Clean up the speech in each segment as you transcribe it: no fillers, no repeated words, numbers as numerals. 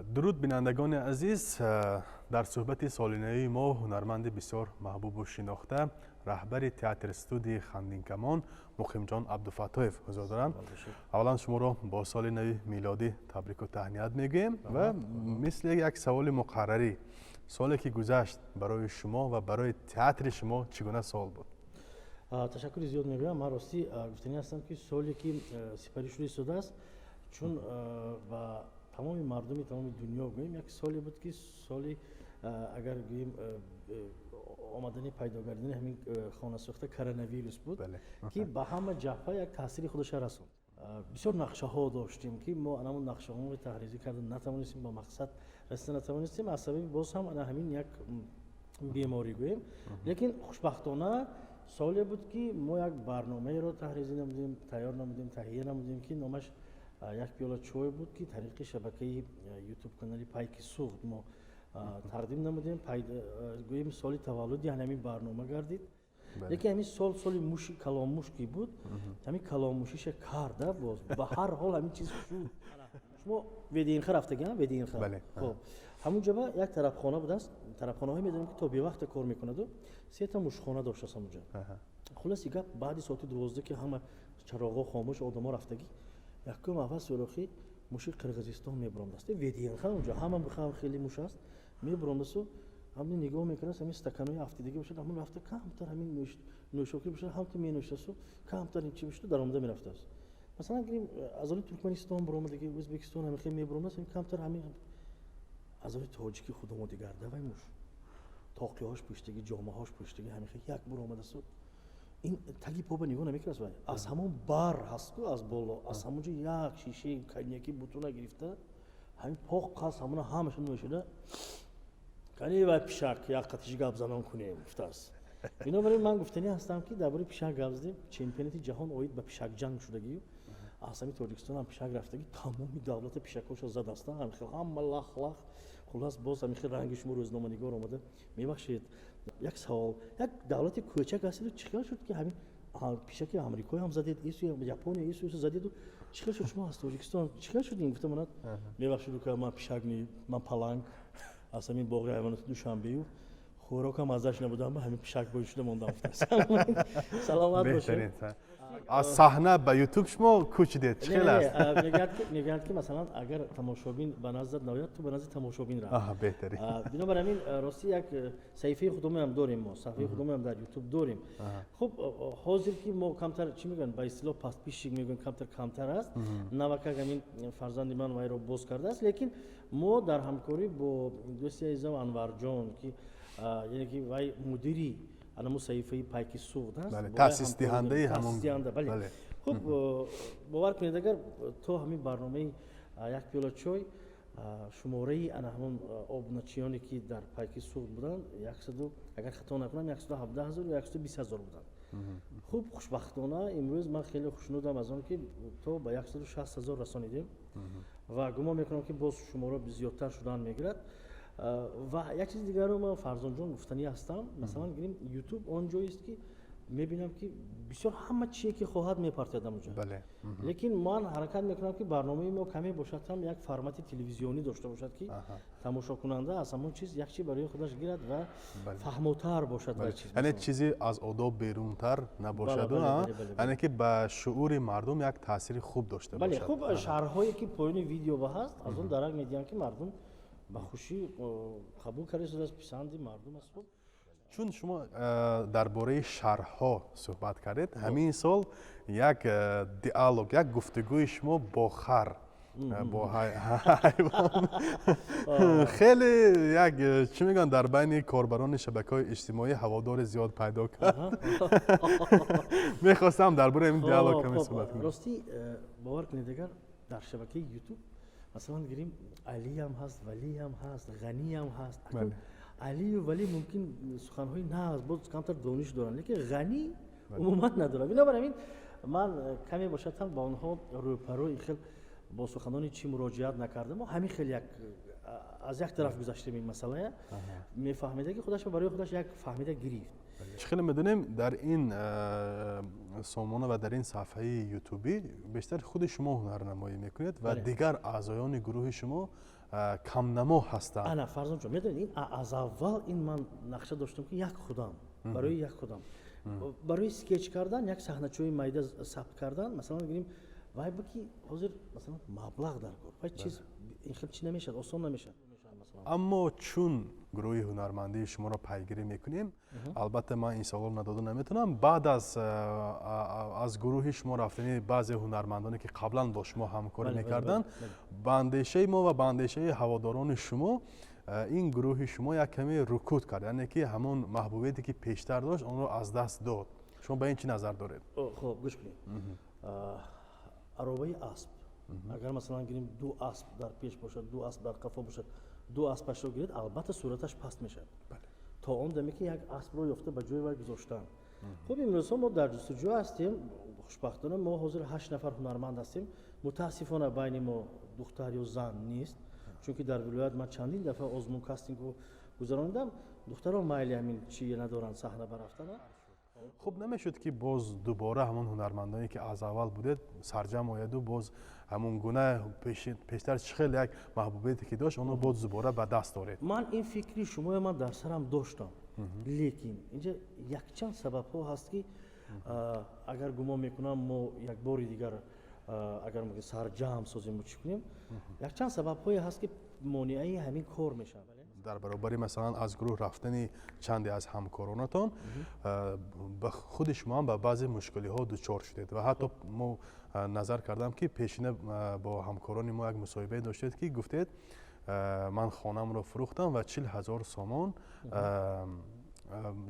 Дуруд, бинандагони азиз. Дар суҳбати солинаи мо ҳунарманди бисёр маҳбубу шинохта, раҳбари театр студияи Хандинкамон Муқимҷон Абдуфаттоев ҳузур доранд. Аввалан, шуморо бо соли нави милодӣ табрику таҳният мегӯем ва мисли як саволи муқаррарӣ: соле ки гузашт, барои шумо ва барои театри шумо чӣ гуна сол буд? Ташаккури зиёд мегӯям. Ман ростӣ гуфтанӣ ҳастам, ки соле ки сипарӣ шуда истодааст, чун ба тамоми мардуми тамоми дунё гӯем, як соле буд, ки соли, агар гӯем, омадани, пайдо гардидани ҳамин хонасӯхта коронавирус буд, ки ба ҳама ҷабҳа як таъсири худашро расонд. Бисёр нақшаҳо доштем, ки мо анамон нақшаҳоро таҳризӣ карда натавонистем, ба мақсад расида натавонистем аз сабаби боз ҳам ана ҳамин як беморӣ гӯем. Лекин хушбахтона соле буд, ки мо як барномаеро таҳризӣ намудем, тайёр намудем, таҳия намудем, ки номаш «Як пиёла чой» буд, ки тариқи шабакаи Ютуб, канали Пайки Суғд мо тақдим намудем. Гӯем, соли таваллуди ҳамин барнома гардид. Лекин ҳамин сол соли муши калонмуш ки буд, ҳамин калонмушиша карда, боз ба ҳар ҳол ҳамин чиз шуд. Шумо ВДНХ рафтагиам? ВДНХ, хоб, ҳамунҷо ба як тарабхона будааст. Тарабхонаҳое медонем, ки то бевақта кор мекунаду сета мушхона доштааст ҳамунҷо. Хулоси гап, баъди соати 12, ки ҳама чароғҳо хомӯш, одамо рафтагӣ, якум аввал сӯрохи муши Қирғизистон мебуромдааст. ВДНХ, унҷо ҳама хеле муш аст. Мебуромдасту ҳамин нигоҳ мекунад, ҳамин стаканои афтидагӣ бошад, ҳамон рафта камтар ҳамин нӯшокӣ бошад, ҳамту менӯшасту камтар чи бошаду даромада мерафтааст. Масалан гирем, аз оли Туркманистон буромадаги, Ӯзбекистон ҳамин хел мебуромдааст, ҳамин камтар ҳамин аз оли тоҷики худамо дигар давай муш тоқиҳош пӯштагӣ, ҷомаҳош пӯштагӣ, ҳамин хел як буромадасту ин таги поба нигоҳ намекунад. Вай аз ҳамон бар ҳастку, аз боло, аз ҳамон ҷо як шишаи коньяки бутуна гирифта, ҳамин поқ қас ҳамона ҳамаша нӯшида, кани вай пишак як қатиш гап занон кунем гуфтааст. Бинобар ин ман гуфтанӣ ҳастам, ки дар бораи пишак гап задем. Чемпионати ҷаҳон оид ба пишакҷанг шудагию аз ҳамин Тоҷикистон ҳам пишак рафтагӣ, тамоми давлата пишакҳоша задаста, ҳамин хел ҳама лах лах. Хуллас, боз ҳамин хел ранги шумо рӯзноманигор омада: «Мебахшед, як савол, як давлати кӯчак ҳастеду чӣ хел шуд, ки ҳамин пишаки Амрикои ҳам задед, ису Япония, ису задеду, чӣ хел шуд, шумо аз Тоҷикистон, чӣ хел шуд ин?» Гуфта монад: «Мебахшед, ука, ман пишак не, ман паланг аз ҳамин боғи ҳайвоноти Душанбею хӯрокам азаш набудам, ба ҳамин пишак бой шуда мондам». Саломат бошед. Аз саҳна ба Ютуб шумо кӯчидед, чӣ хел аст? Мегӯянд, ки масалан, агар тамошобин ба наздат наояд, ту ба назди тамошобин рафт. Беҳтарин. Бинобар ҳамин, ростӣ, як саҳифаи худомоям дорем, мо саҳифаи худомоям дар Ютуб дорем. Хуб, ҳозир ки мо камтар, чӣ мегӯянд, ба истилоҳ подписчик мегӯянд, камтар камтар аст. Навакак ҳамин фарзанди ман вайро боз кардааст. Лекин мо дар ҳамкорӣ бо дӯсти азизам Анварҷон, ки яъне ки вай мудири анамо саҳифаи Пайки Суғд аст. Таъсисдиҳандаи ҳамон. Бале. Хуб, бовар кунед, агар то ҳамин барномаи «Як пиёла чой» шумораи ана ҳамон обуначиёне, ки дар Пайки Суғд буданд, яксаду, агар хато накунам, 117 000 ё 120 000 буданд. Хуб, хушбахтона имрӯз ман хеле хушнудам аз он, ки то ба 160 000 расонидем ва гумон мекунам, ки боз шуморо зиёдтар шудан мегирад. Ва як чизи дигарро ман, Фарзонҷон, гуфтанӣ ҳастам. Масалан гирем, Ютуб он ҷоест, ки мебинам, ки бисёр ҳама чие ки хоҳад мепартояд амуҷо. Лекин ман ҳаракат мекунам, ки барномаи мо каме бошад ҳам, як формати телевизионӣ дошта бошад, ки тамошокунанда аз ҳамон чиз як чи барои худаш гирад ва фаҳмотар бошад. Яъне чизе аз одоб берунтар набошаду, яъне ки ба шуури мардум як таъсири хуб дошта бошад. Хуб, шарҳҳое ки поёни видео ба ҳаст, аз он дарак медиҳам, ки мардум ба хушӣ қабул карда истодааст, писанди мардум аст. Хуб. Чун шумо дар бораи шарҳҳо суҳбат кардед, ҳамин сол як диалог, як гуфтугӯи шумо бо хар, бо ҳайвон хеле як, чӣ мегӯянд, дар байни корбарони шабакаҳои иҷтимоӣ ҳаводори зиёд пайдо кард. Мехостам дар бораи ин диалог каме суҳбат кунем. Ростӣ, бовар кунед, агар дар шабакаи Ютуб, масалан гирем, Алиам ҳаст, Валиам ҳаст, Ғаниам ҳаст. Алию Валӣ мумкин суханҳои нағз, боз камтар дониш доранд, лекин Ғанӣ умуман надорад. Бинобар ҳамин ман каме бошад ҳам ба онҳо рӯпарӯи хел бо суханони чӣ муроҷиат накардам. Мо ҳамин хел як аз як тараф гузаштем ин масъалая, мефаҳмида, ки худаш барои худаш як фаҳмида гирифт. Чӣ хеле медонем, дар ин сомона ва дар ин саҳфаи ютубӣ бештар худи шумо ҳунарнамоӣ мекунед ва дигар аъзоёни гурӯҳи шумо. Камнамо ҳастанд. Ана, Фарзонҷон, медонед, ин аз аввал ин ман нақша доштам, ки як худам, барои як худам, барои скетч кардан, як саҳначаҳои майда сабт кардан, масалан гирем, вай бо ки ҳозир, масалан, маблағ дар кор, вай чиз ин хел чи намешавад, осон намешавад. Аммо чун гурӯҳи ҳунармандии шуморо пайгирӣ мекунем, албатта, ман ин саволро надода наметавонам. Баъд аз гурӯҳи шумо рафтани баъзе ҳунармандоне, ки қаблан бо шумо ҳамкорӣ мекарданд, ба андешаи мо ва ба андешаи ҳаводорони шумо, ин гурӯҳи шумо як каме рукуд кард, яъне ки ҳамон маҳбубияте, ки пештар дошт, онро аз даст дод. Шумо ба ин чӣ назар доред? Хуб, гӯш кунед. Аробаи асп, агар, масалан, гирем, ду асп дар пеш бошад, ду асп дар қафо бошад, ду аспашро гиред, албатта, сураташ паст мешавад, то он даме ки як аспро ёфта ба ҷои вай гузоштан. Хуб, имрӯзҳо мо дар ҷустуҷӯ ҳастем. Хушбахтона, мо ҳозир ҳашт нафар ҳунарманд ҳастем. Мутаассифона, байни мо духтар ё зан нест, чунки дар вилоят ман чандин дафъа озмун, кастингу гузаронидам, духтарон майли ҳамин чи надоранд, саҳна барафтана. Хуб, намешуд, ки боз дубора ҳамон ҳунармандоне, ки аз аввал будед, сарҷамъ ояду боз ҳамон гуна пештар чӣ хел як маҳбубияте ки дошт, онро боз дубора ба даст оред? Ман ин фикри шуморо ман дар сарам доштам, лекин инҷа якчанд сабабҳо ҳаст, ки агар гумон мекунам, мо як бори дигар агар сарҷамъ созему чӣ кунем, якчанд сабабҳое ҳаст, ки монеаи ҳамин кор мешавад. Дар баробари, масалан, аз гурӯҳ рафтани чанде аз ҳамкоронатон, ба худи шумо ҳам ба баъзе мушкилиҳо дучор шудед ва ҳатто мо назар кардам, ки пешина бо ҳамкорони мо як мусоҳибае доштед, ки гуфтед: «Ман хонамро фурӯхтам ва 40 000 сомон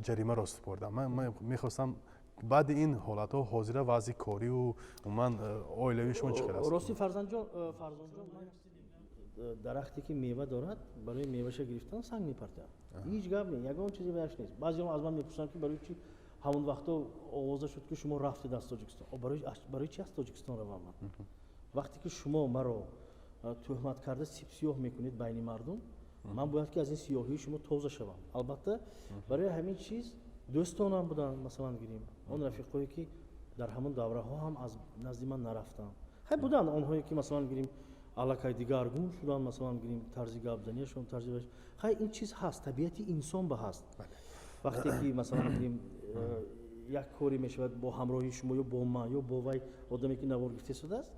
ҷаримаро супордам». Ман мехостам, баъди ин ҳолатҳо ҳозира вазъи корию умуман оилавии шумо чӣ хел аст? Рости, Фарзонҷон, дарахте ки мева дорад, барои меваша гирифтан санг мепартояд. Ҳеҷ гап не, ягон чизе ваяш нест. Баъзеҳо аз ман мепурсанд, ки барои чи ҳамон вақто овоза шуд, ки шумо рафтед аз Тоҷикистон. Барои чи аз Тоҷикистон равам ман, вақте ки шумо маро тӯҳмат карда сипсиёҳ мекунед байни мардум? Ман бояд ки аз ин сиёҳии шумо тоза шавам. Албатта, барои ҳамин чиз дӯстонам буданд, масалан гирем, он рафиқҳое, ки дар ҳамон давраҳо ҳам аз назди ман нарафтанд. Хай, буданд онҳое, ки, масалан гирем, аллакай дигаргун шуданд, масалан гирем, тарзи гапзанияшон, тарзи. Хай, ин чиз ҳаст, табиати инсон ба ҳаст. Вақте ки, масалан гирем, як коре мешавад бо ҳамроҳии шумо ё бо ман ё бо вай одаме, ки навор гирифта истодааст,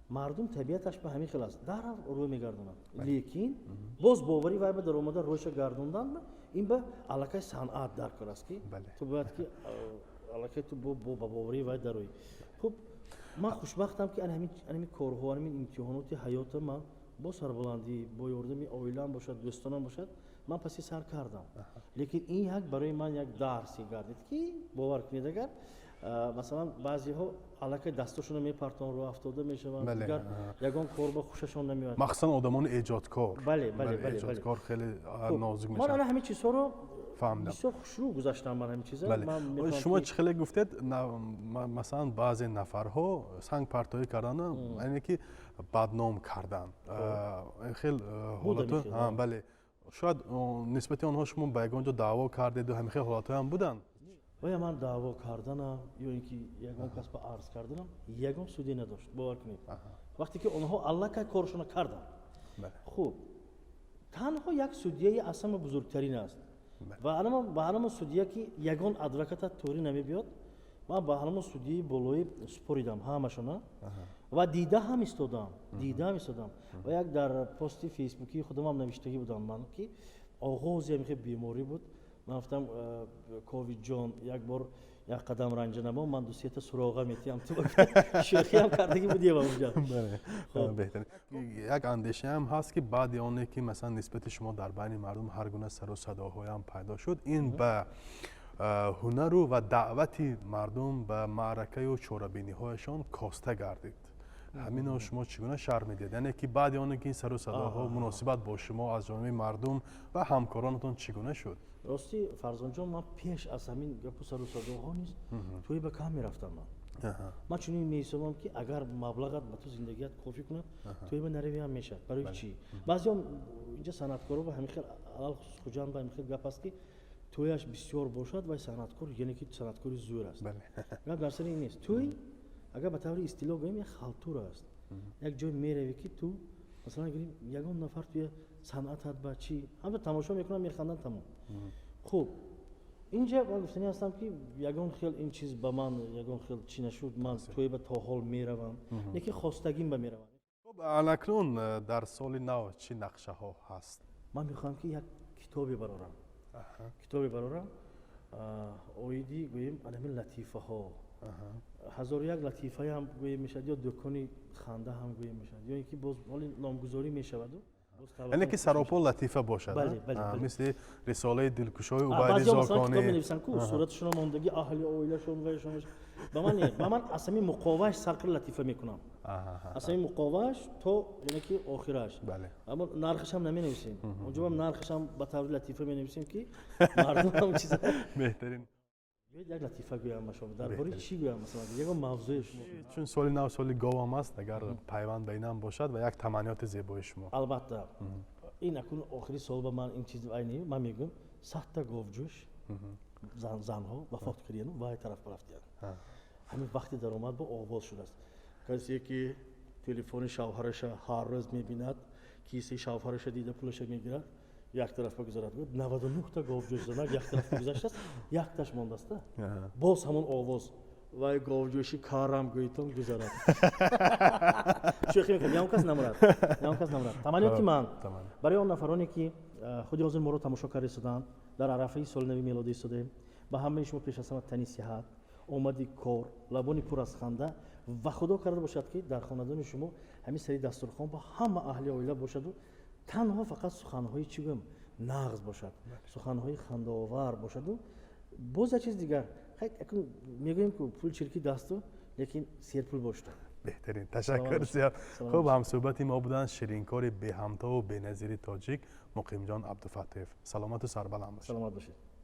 мардум табиаташ ба ҳамин хел аст, дарав рӯй мегардонад. Лекин боз боварӣ вай ба даромада рӯйша гардондан, ин ба аллакай санъат дар кор аст, ки ту бояд ки аллакай ту ба боварии вай дароӣ. Хуб, ман хушбахтам, ки ҳамин корҳо, ҳамин имтиҳоноти ҳаёта ман бо сарбаландӣ, бо ёрдами оилаам бошад, дӯстонам бошад, ман паси сар кардам. Лекин ин як барои ман як дарсе гардид, ки бовар кунед, агар, масалан, баъзеҳо аллакай дастошонро мепартон, рӯ афтода мешаванд, дигар ягон кор ба хушашон намеояд. Махсусан одамони эҷодкор. Бале. Эҷодкор хеле нозук мешавад. Ман ана ҳамин чизҳоро Фаҳмидам. бисёр хушрӯ гузаштам бар ҳамин чиза. Шумо чӣ хеле гуфтед, масалан, баъзе нафарҳо санг партоӣ кардану, яъне ки бадном кардан, хел ҳолато, бале, шояд нисбати онҳо шумо ба ягон ҷо даъво кардеду ҳамин хел ҳолатҳоям буданд? Оя, ман даъво карданам ё ин ки ягон кас ба арз карданам ягон суде надошт, бовар кунед, вақте ки онҳо аллакай коршона карданд. Хуб, танҳо як судияи аз ҳама бузургтарин аст ва ба ҳамон судия, ки ягон адвоката торӣ намебиёд, ман ба ҳамон судияи болоӣ супоридам ҳамашона ва дида ҳам истодам. Ва як дар пости фейсбукии худамам навиштагӣ будам ман, ки оғози ҳамихе беморӣ буд, ман гуфтам: «Ковидҷон, як бор як қадам ранҷа намо, ман дусета суроға метиҳам». Шӯхиам кардагӣ будем онҷа. Як андешаам ҳаст, ки баъди оне ки, масалан, нисбати шумо дар байни мардум ҳар гуна сару садоҳоям пайдо шуд, ин ба ҳунару ва даъвати мардум ба маъракаю чорабиниҳояшон коста гардид. Ҳаминро шумо чӣ гуна шарҳ медиҳед? Яъне ки баъди оне ки ин сару садоҳо, муносибат бо шумо аз ҷониби мардум ва ҳамкоронатон чӣ гуна шуд? Ростӣ, Фарзонҷон, ман пеш аз ҳамин гапу сару садоҳо низ тӯй ба кам мерафтам. Ман чунин меҳисобам, ки агар маблағат ба ту зиндагият кофӣ кунад, тӯй ба наравиам мешавад. Барои чӣ? Баъзеҳо инҷа санъаткоро ба ҳамин хел, алалхусус Хуҷанд ба ҳамин хел гап аст, ки тӯяш бисёр бошад, вай санъаткор, яъне ки санъаткори зӯр аст. Гап дар сари ин нест. Тӯй, агар ба таври истилоҳ гӯем, як халтура аст, як ҷой меравӣ, ки ту Масалан, гирем, ягон нафар туя санъатат ба чӣ ҳамта тамошо мекунанд, механданд, тамом. Хуб, инҷа ман гуфтанӣ ҳастам, ки ягон хел ин чиз ба ман ягон хел чӣ нашуд. Ман тӯйба то ҳол меравам, лекин хостагим ба меравам. Хуб, алакнун дар соли нав чӣ нақшаҳо ҳаст? Ман мехоҳам, ки як китобе барорам, оиди, гӯем, анамин латифаҳо, 1001 латифаам гӯем мешавад ё дукони ханда ҳам гӯем мешавад, ё ин ки боз ҳоли номгузорӣ мешаваду. Яъне ки саропо латифа бошад, мисли рисолаи дилкушои Убайди Зоконӣ. Менависанд ку, сураташона мондагӣ, аҳли оилашон, вайшон. Ба ман не, ба ман аз ҳамин муқовааш сар кар латифа мекунам, аз ҳамин муқовааш то яъне ки охираш. Аммо нархашам наменависем онҷо, ҳам нархашам ба таври латифа менависем, ки мардум ҳам чиза. Беҳтарин. Як латифа гӯям ба шумо. Дар бораи чӣ гӯям, масалан, ягон мавзӯе шумо? Чун соли нав соли говам аст, агар пайванд ба инам бошад ва як таманниёти зебои шумо. Албатта, ин акун охири сол ба ман ин чиз айни ман мегӯям: 100-та говҷӯш занҳо вафот кардияну вай тараф рафтиянд. Ҳамин вақти даромад бо оғоз шудааст. Касе ки телефони шавҳараша ҳар рӯз мебинад, кисаи шавҳараша дида, пулаша мегирад, як тараф бигузарад. 99-та говҷӯш занак як тараф гузаштааст, якташ мондааста. Боз ҳамон овоз: вай говҷӯши карам гӯйтон гузарад. Шӯхӣ мекунам, ягон кас намурад, ягон кас намурад. Таманниёти ман барои он нафароне, ки худи ҳозир моро тамошо карда истодаанд, дар арафаи соли нави мелодӣ истодаем, ба ҳамаи шумо пеш аз ҳама тани сиҳат, омади кор, лабони пур аз ханда ва худо карда бошад, ки дар хонадони шумо ҳамин сари дастурхон ба ҳама аҳли оила бошаду танҳо фақат суханҳои, чӣ гӯям, нағз бошад, суханҳои хандаовар бошаду. Боз як чиз дигар, мегӯем, ку пул чирки дасту, лекин серпул бошад. Беҳтарин, ташаккур зиёд. Хуб, ҳамсӯҳбати мо буданд ширинкори беҳамтову беназири тоҷик Муқимҷон Абдуфаттоев. Саломату сарбаланд бошед. Саломат бошед.